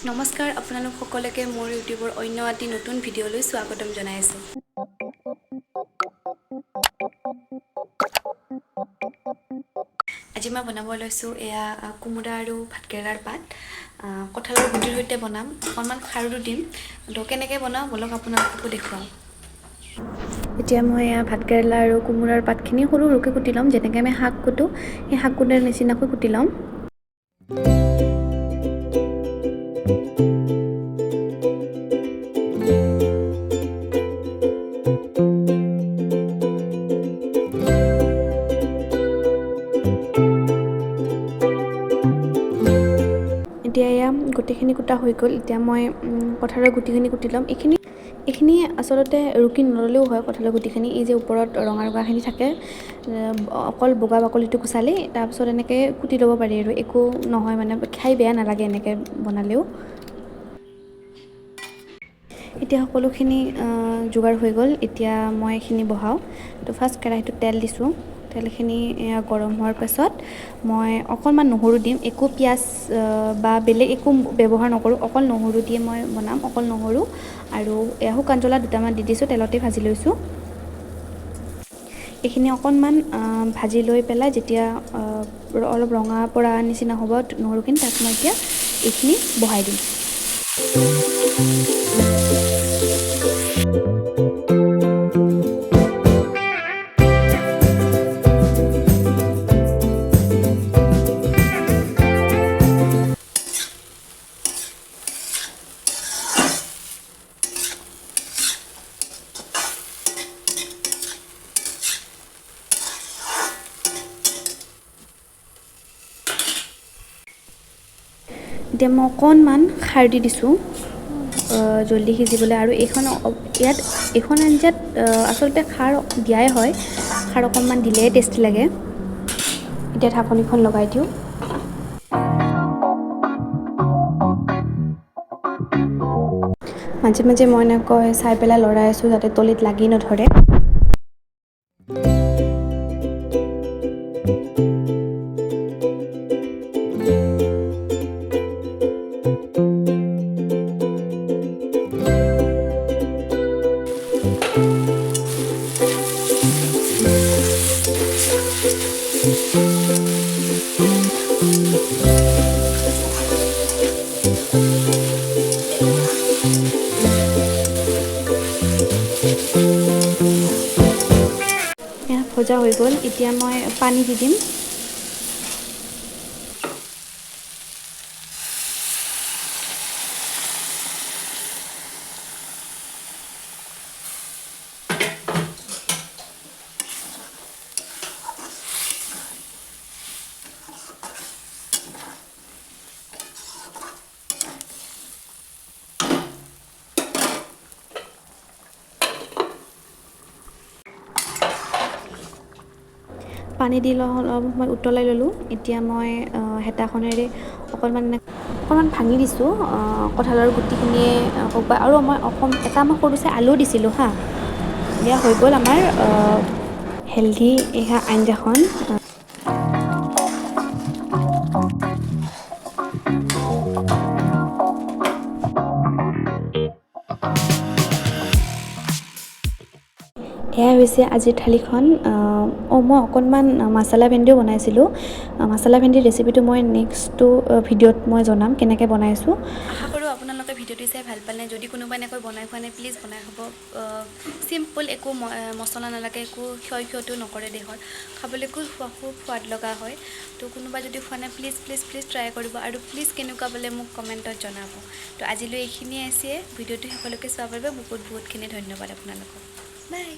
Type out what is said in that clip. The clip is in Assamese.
নমস্কাৰ, আপোনালোক সকলোকে মোৰ ইউটিউবৰ অন্য এটি নতুন ভিডিঅ'লৈ স্বাগতম জনাইছোঁ। আজি মই বনাব লৈছোঁ এয়া কোমোৰা আৰু ভাতকেৰেলাৰ পাত, কঁঠালৰ গুটিৰ সৈতে বনাম। অকণমান খাৰটো দিম। তো কেনেকৈ বনাওঁ ব'লক আপোনালোককো দেখুৱাওঁ। এতিয়া মই এয়া ভাতকেৰেলা আৰু কোমোৰাৰ পাতখিনি সৰু সৰুকৈ কুটি ল'ম। যেনেকৈ আমি শাক কুটোঁ, সেই শাক কুটাৰ নিচিনাকৈ কুটি ল'ম। এতিয়া এয়া গোটেইখিনি কুটা হৈ গ'ল। এতিয়া মই কঁঠালৰ গুটিখিনি কুটি ল'ম। এইখিনি আচলতে ৰুকি নল'লেও হয়। কঁঠালৰ গুটিখিনি এই যে ওপৰত ৰঙা ৰঙাখিনি থাকে, অকল বগা বাকলিটো গুচালেই তাৰপিছত এনেকৈ কুটি ল'ব পাৰি আৰু একো নহয়, মানে খাই বেয়া নালাগে এনেকৈ বনালেও। এতিয়া সকলোখিনি যোগাৰ হৈ গ'ল। এতিয়া মই এইখিনি বহাওঁ। তো ফাৰ্ষ্ট কেৰাহীটোত তেল দিছোঁ। তেলখিনি গৰম হোৱাৰ পাছত মই অকণমান নহৰু দিম। একো পিঁয়াজ বা বেলেগ একো ব্যৱহাৰ নকৰোঁ, অকল নহৰু দিয়ে মই বনাম। অকল নহৰু আৰু শুকান জ্বলা দুটামান দি দিছোঁ, তেলতে ভাজি লৈছোঁ। এইখিনি অকণমান ভাজি লৈ পেলাই যেতিয়া অলপ ৰঙা পৰা নিচিনা হ'ব নহৰুখিনি, তাত মই এতিয়া এইখিনি বহাই দিম। এতিয়া মই অকণমান খাৰ দি দিছোঁ জল্দি সিজিবলৈ। আৰু ইয়াত এইখন আঞ্জাত আচলতে খাৰ দিয়াই হয়, খাৰ অকণমান দিলে টেষ্টি লাগে। এতিয়া ঢাকনিখন লগাই দিওঁ। মাজে মাজে মই এনেকৈ চাই পেলাই লৰাই আছোঁ যাতে তলিত লাগি নধৰে। ভজা হৈ গ'ল। এতিয়া মই পানী দি দিম। পানী দি অলপ সময় উতলাই ল'লোঁ। এতিয়া মই হেতাখনেৰে অকণমান ভাঙি দিছোঁ কঁঠালৰ গুটিখিনিয়ে হওক বা আৰু মই এটা মই সৰু চাই আলু দিছিলোঁ। হা, এয়া হৈ গ'ল আমাৰ হেল্ডি এয়া আঞ্জাখন। এয়াই হৈছে আজিৰ থালিখন। মই অকণমান মছলা ভেন্দিও বনাইছিলোঁ। মছলা ভেন্দিৰ ৰেচিপিটো মই নেক্সটটো ভিডিঅ'ত মই জনাম কেনেকৈ বনাইছোঁ। আশা কৰোঁ আপোনালোকে ভিডিঅ'টো চাই ভাল পালে। যদি কোনোবা এনেকৈ বনাই খোৱা নাই, প্লিজ বনাই খাব। চিম্পল, একো মছলা নালাগে, একো ক্ষয়ক্ষতিও নকৰে দেহৰ, খাবলৈ খুব সোৱাদ লগা হয়। তো কোনোবা যদি খোৱা নাই, প্লিজ প্লিজ প্লিজ ট্ৰাই কৰিব আৰু প্লিজ কেনেকুৱা পালে মোক কমেণ্টত জনাব। তো আজিলৈ এইখিনিয়ে আছে। ভিডিঅ'টো সকলোকে চোৱাৰ বাবে বহুত বহুতখিনি ধন্যবাদ আপোনালোকক। বাই।